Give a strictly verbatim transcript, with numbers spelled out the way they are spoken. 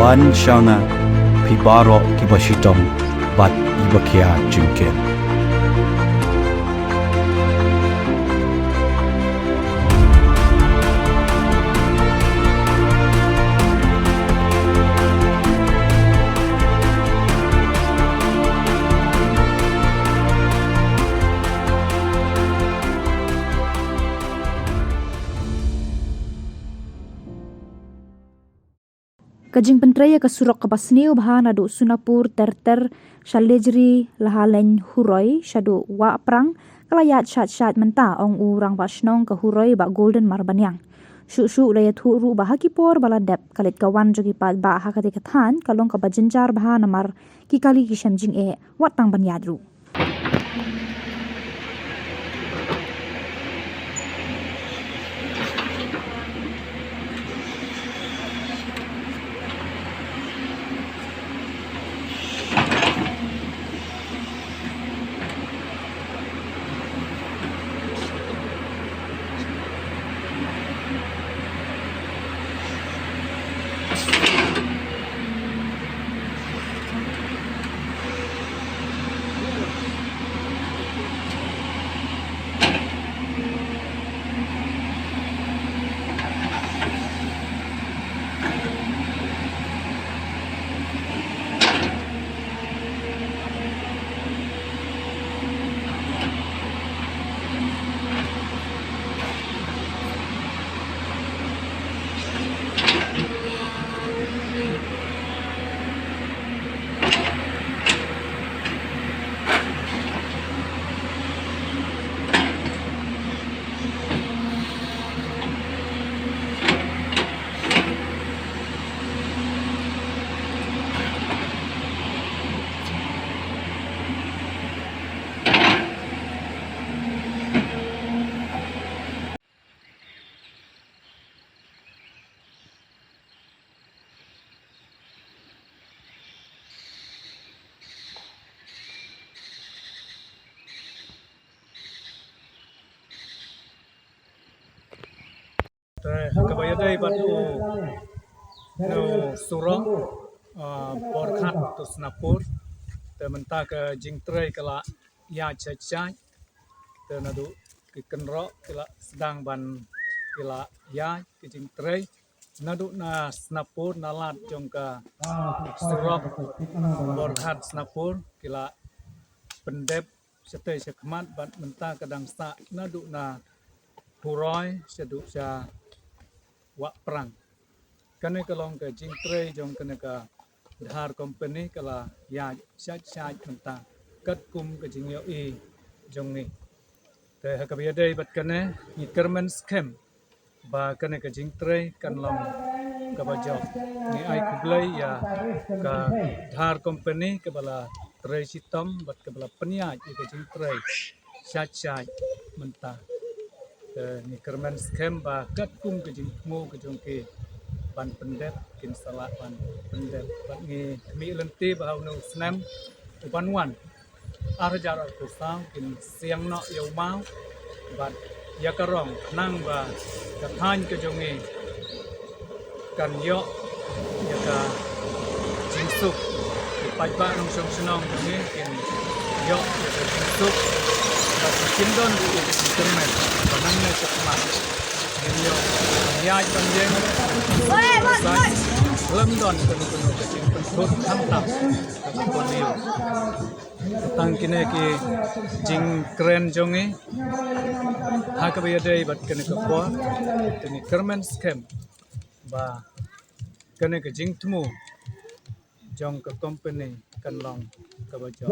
Wan sha nga, phi baroh kiba shitom bad kiba khia jingkit. Ka jingpyntrei ïa ka surok kaba sniew bha naduh Sunapur ter ter sha Lejri Lahaleng Huroi shaduh Wahprang ka la ïaid shait shait mynta, ong u Rangbah Shnong ka Huroi Bah Golden Marbaniang. Shuh shuh la ïathuh ruh ba ha ki por ba la dep ka leit ka wan jong ki paidbah ha katei ka thaiñ ka long kaba jynjar bha namar ki kali ki shem jingeh, wat tang ban ïaid ruh. Te kaba ïadei bad u, u surok, ah, Borghat to Snapur. Te mynta ka jingtrei ka la ïaid shait shait. Te naduh ki kynroh ki la sdang ban ki la ïaid ki jingtrei. Naduh na Snapur, na lad jong ka surok Borghat Snapur ki la pyndep shatei shakhmat bad mynta ka dang sah naduh na Huroi shaduh sha Wahprang. Kane ka long ka jingtrei jong kane ka Dhar Company ka la ïaid shait shait mynta katkum ka jingïohi jong ngi. Te ha kaba ïadei bad kane ngi kyrmen skhem ba kane ka jingtrei kan long kaba jop. Ngi ai khublei ïa ka Dhar Company kaba la trei shitom bad kaba la pynïaid ïa ka jingtrei shait shait mynta. Te ngi kyrmen skhem ba katkum ka jingthmu ka jong ki ban pyndep, kin sa lah ban pyndep. Bad ngi khmih lynti ba ha une u snem u ban wan ar hajar arphew saw kin siang noh ïa u maw bad ïa ka rong, khnang ba ka thaiñ ka jong ngi kan ïoh ïa ka jingsuk. Ki paidbah nongshong shnong jong ngi kin ïoh ïa ka jingsuk bad kin don ruh ïa ka jingkyrmen ba nangne shakhmat ngin ïoh ïaid ban ïeng, khlem don kano kano ka jingpynthut khamtam ka jingpynlong. Tang kine ki jingkren jong ngi ha kaba ïadei bad kane ka por. Te ngi kyrmen skhem ba kane ka jingthmu jong ka company kan long kaba jop.